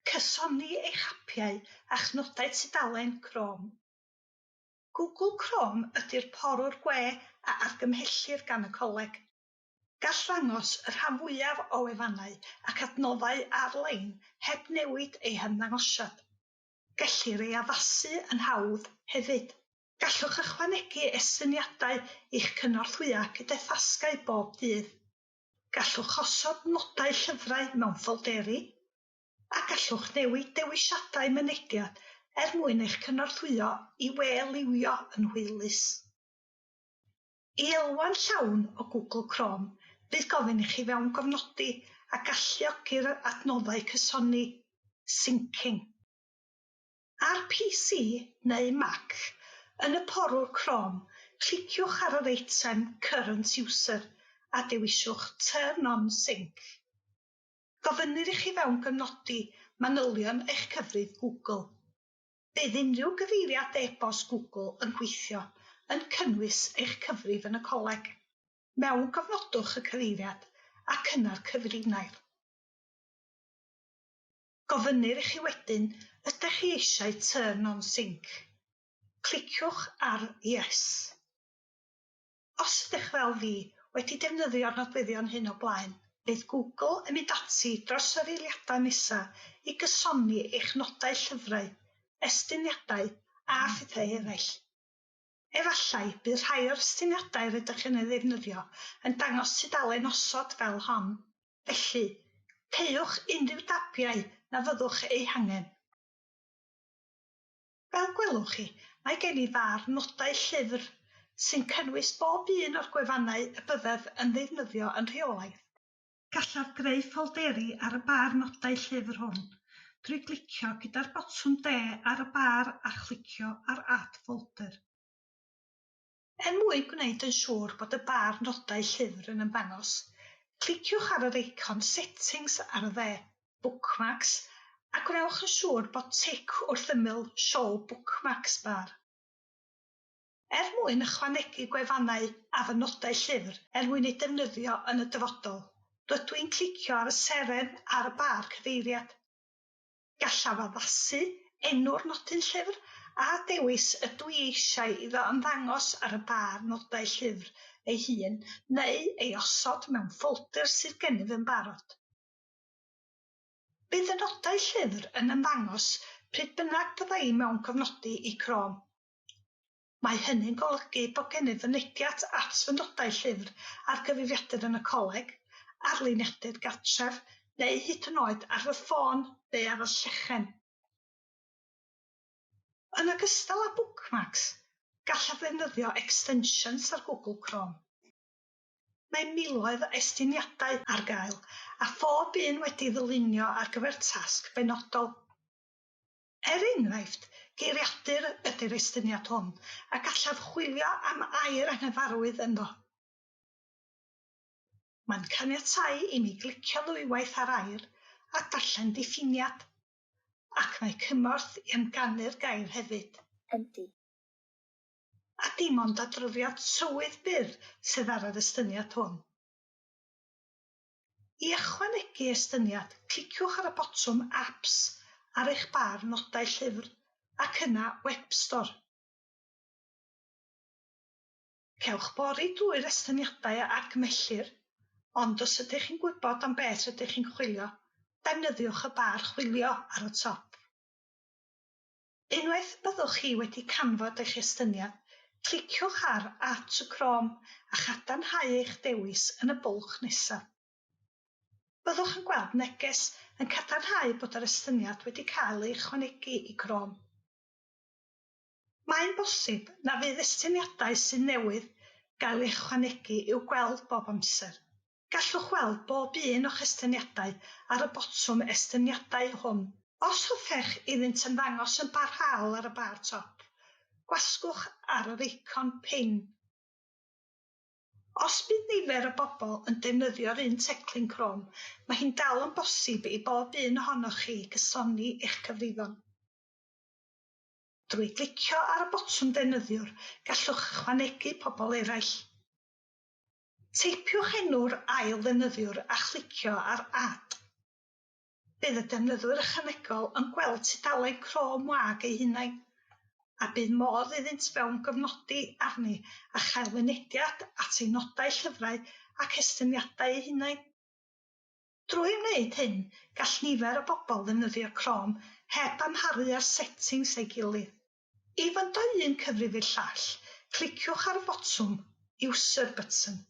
Cysoni eich apiau a'ch nodau tudalen Chrome. Google Chrome ydy'r porwr gwe a argymhellir gan y coleg. Gall ddangos y rhan fwyaf o wefannau ac adnoddau ar-lein heb newid eu hymddangosiad. Gellir ei addasu yn hawdd hefyd. Gallwch ychwanegu estyniadau i'ch cynorthwyo gyda thasgau bob dydd. Gallwch osod nodau llyfrau mewn ffolderi, a gallwch newid dewisiadau mynediad er mwyn eich cynorthwyo i we-liwio yn hwylus. I elwa'n llawn o Google Chrome, bydd gofyn i chi fewngofnodi a galluogi'r adnoddau cysoni, syncing. Ar PC neu Mac, yn y porwr Chrome, cliciwch ar yr eitem Current User a dewiswch Turn on Sync. Gofynnir i chi fewngofnodi manylion eich cyfrif Google. Bydd unrhyw gyfeiriad e-bost Google yn gweithio, yn cynnwys eich cyfrif yn y coleg. Mewngofnodwch y cyfeiriad ac yna'r cyfrinair. Gofynnir i chi wedyn ydych chi eisiau Turn on Sync. Cliciwch ar Yes. Os ydych fel fi wedi defnyddio'r nodweddion hyn o blaen, bydd Google yn mynd ati dros yr eiliadau nesaf i gysoni eich nodau llyfrau, estyniadau a phethau eraill. Efallai bydd rhai o'r estyniadau rydych yn ei ddefnyddio yn dangos tudalen osod fel hon. Felly, caewch unrhyw dabiau na fyddwch eu hangen. Fel gwelwch chi, mae gen i far nodau llyfr sy'n cynnwys bob un o'r gwefannau y byddaf yn ddefnyddio yn rheolaidd. Gallaf greu ffolderi ar y bar nodau llyfr hwn drwy glicio gyda'r botwm de ar y bar a chlicio ar Add Folder. Er mwyn gwneud yn siŵr bod y bar nodau llyfr yn ymddangos, cliciwch ar yr eicon Settings ar y dde, Bookmarks, a gwnewch yn siŵr bod tic wrth ymyl Show Bookmarks bar. Er mwyn ychwanegu gwefannau a fy nodau llyfr er mwyn eu defnyddio yn y dyfodol, rydw i'n clicio ar y seren ar y bar cyfeiriad. Gallaf addasu enw'r nodyn llyfr a dewis ydw i eisiau iddo ymddangos ar y bar nodau llyfr ei hun neu ei osod mewn ffolder sydd gennyf yn barod. Bydd y nodau llyfr yn ymddangos pryd bynnag bydda i mewngofnodi i Chrome. Mae hynny'n golygu bod gennyf fynediad at fy nodau llyfr ar gyfrifiadur yn y coleg, ar liniadur gartref, neu hyd yn oed ar fy ffôn neu ar y llechen. Yn ogystal â bookmarks, gallaf ddefnyddio extensions ar Google Chrome. Mae miloedd o estyniadau ar gael, a phob un wedi'i ddylunio ar gyfer tasg benodol. Er enghraifft, geiriadur ydy'r estyniad hwn, a gallaf chwilio am air anghyfarwydd ynddo. Mae'n caniatáu i mi glicio ddwywaith ar air a darllen diffiniad, ac mae cymorth i ymganu'r gair hefyd. Yndi. A dim ond adroddiad tywydd byr sydd ar yr estyniad hwn. I ychwanegu estyniad, cliciwch ar y botwm Apps ar eich bar nodau llyfr ac yna Web Store. Cewch bori drwy'r estyniadau a argymhellir, ond os ydych chi'n gwybod am beth rydych chi'n chwilio, defnyddiwch y bar chwilio ar y top. Unwaith y byddwch chi wedi canfod eich estyniad, cliciwch ar Add to Chrome a chadarnhau eich dewis yn y bwlch nesaf. Byddwch yn gweld neges yn cadarnhau bod yr estyniad wedi cael ei ychwanegu i Chrome. Mae'n bosib na fydd estyniadau sy'n newydd gael eu hychwanegu i'w gweld bob amser. Gallwch weld bob un o'ch estyniadau ar y botwm Estyniadau hwn. Os hoffech iddynt ymddangos yn barhaol ar y bar top, gwasgwch ar yr eicon Pin. Os bydd nifer o bobl yn defnyddio'r un teclyn Chrome, mae hi'n dal yn bosib i bob un ohonoch chi gysoni eich cyfrifon. Drwy glicio ar y botwm Defnyddiwr, gallwch ychwanegu pobl eraill. Teipiwch enw'r ail ddefnyddiwr a chlicio ar Add. Bydd y defnyddwyr ychwanegol yn gweld tudalen Chrome wag eu hunain, a bydd modd iddynt fewngofnodi arni a chael mynediad at eu nodau, llyfrau ac estyniadau eu hunain. Drwy wneud hyn, gall nifer o bobl ddefnyddio Chrome heb amharu ar settings ei gilydd. I fynd o un cyfrif i'r llall, cliciwch ar y botwm User button.